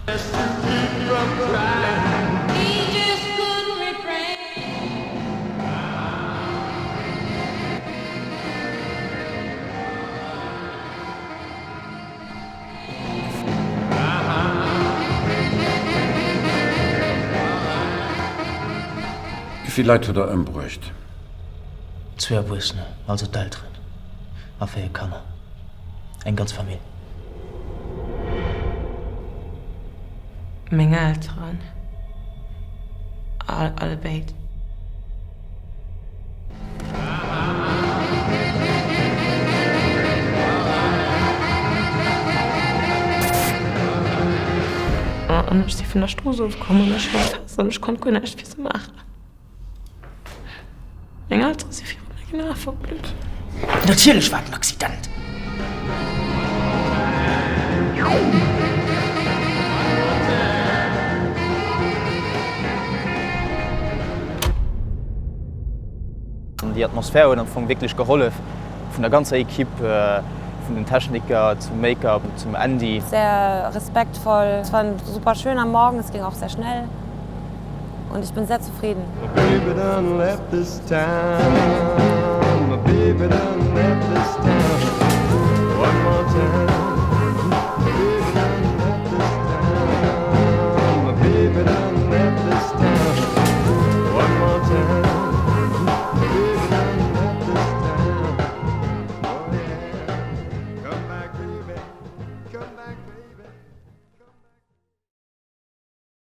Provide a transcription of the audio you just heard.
Wéivill Leit hutt Der ëmbruecht? Zwee Erwuessener, also d'Elteren, a 4 Kanner. Eng ganz Famill. Meng Elteren, allebéid. An ech si vun der Strooss ofkomm an ech war fest an ech konnt guer näischt fir se maachen. Meng Eltere si viru mengen Ae verblutt. Natierlech war et en Accident. Déi Atmosphär huet am Fong wierklech gehollef, vun der ganzer Equipe, vun den Techniker zum Make-up zum Andy. Sehr respektvoll, es war super schön am Morgen, es ging auch sehr schnell und ich bin sehr zufrieden. My baby done left this town, my baby done left this town.